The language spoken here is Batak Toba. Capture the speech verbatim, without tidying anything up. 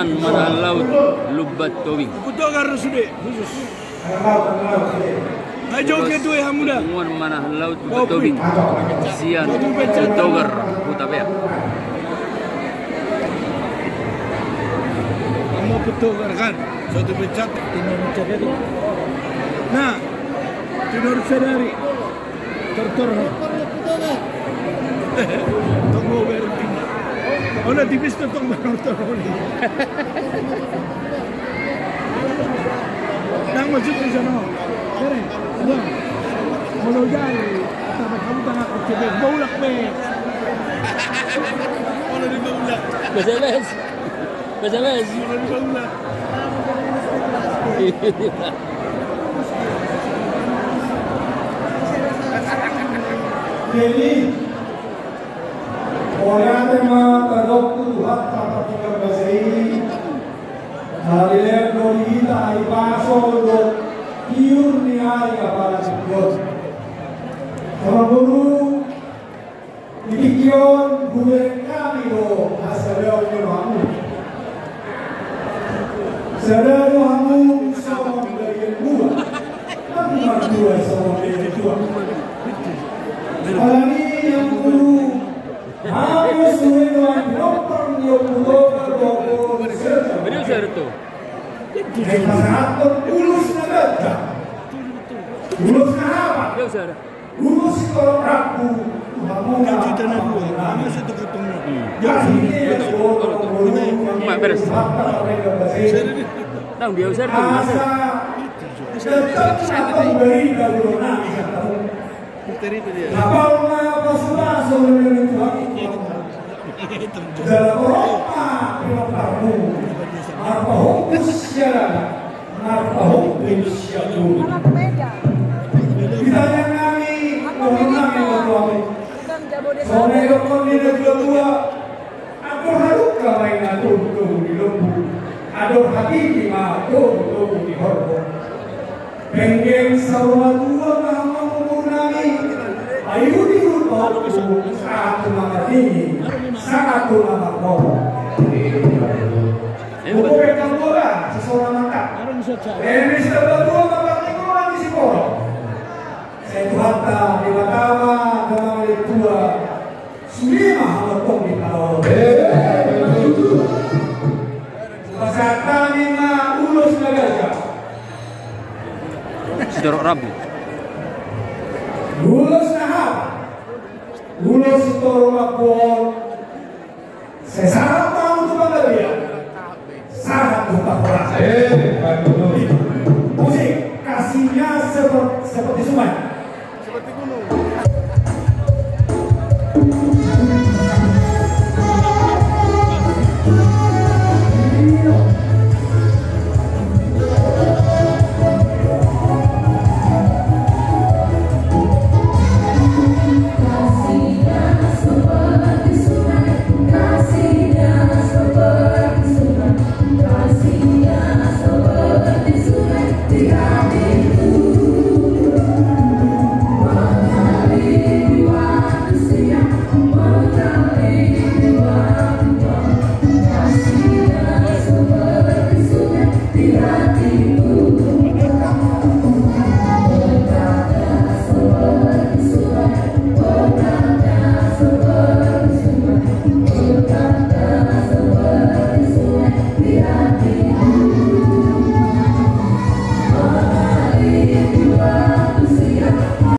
Manahan laut, lumban tobing. Punguan manahan laut, lumban tobing. Sian Togar, Hutapea. Mau Punguan kan? Satu pecat. Nah, tidur sadari. Tortor ho. Tong mau bayar tinggi. Ona tipis tu tong bayar tortor ho. Nang masuk di sana. Keren. Bang. Mau jari. Sampai kamu tanggal kecil. Baulak be. Ona di baulak. Beseles. Beseles. Jadi, oya tema tadok tu Tuhan tapa tinggal bahasa ini. Hari lembo di kita hari paso do tiur ni hari kepala cikot. Sama guru. Di tingki on, hubereng hami do hasadaon ni rohamu. Sada do hamu songon bagian dua. Hamu mardua songon bagian dua. Alani yang guru, hamu suhe do pinompar ni Ompu Toga do. Beri usaha tu. Pasahathon ulos na ganjang. Ulos na haba. Ulos sitorop rambu, tu hamuna. Asa, jala torop ma pinomparmu, marpahombus sian anak, marpahombus sian boru. Ditanya nami, dohot nami, dohot nami. Songon na nidokkon ni natuatua, andor halumpang ma inna togutogu ni lombu, andor hatiti ma togutogu ni horbo. Penggeng saur matua ma hamu boru nami, ai uli uli pahompu, sahat tu na marnini, sahat tu na marnono. Buku pekang bola, sisona mata. Emis dapat dua, mata tinggal di Siporo. Sai Tuhanta, Debata ma, damang tua. Sude ma hamu tong di palaon. Pasahat hami ma ulos na ganjang. Sitorop rambu. Ulos na haba. Ulos sitorop rambu. Sai sahat ma hamu tu panggabean. Sahat tu panggabean. Musik kasihnya seperti, seperti sungai. Seperti gunung.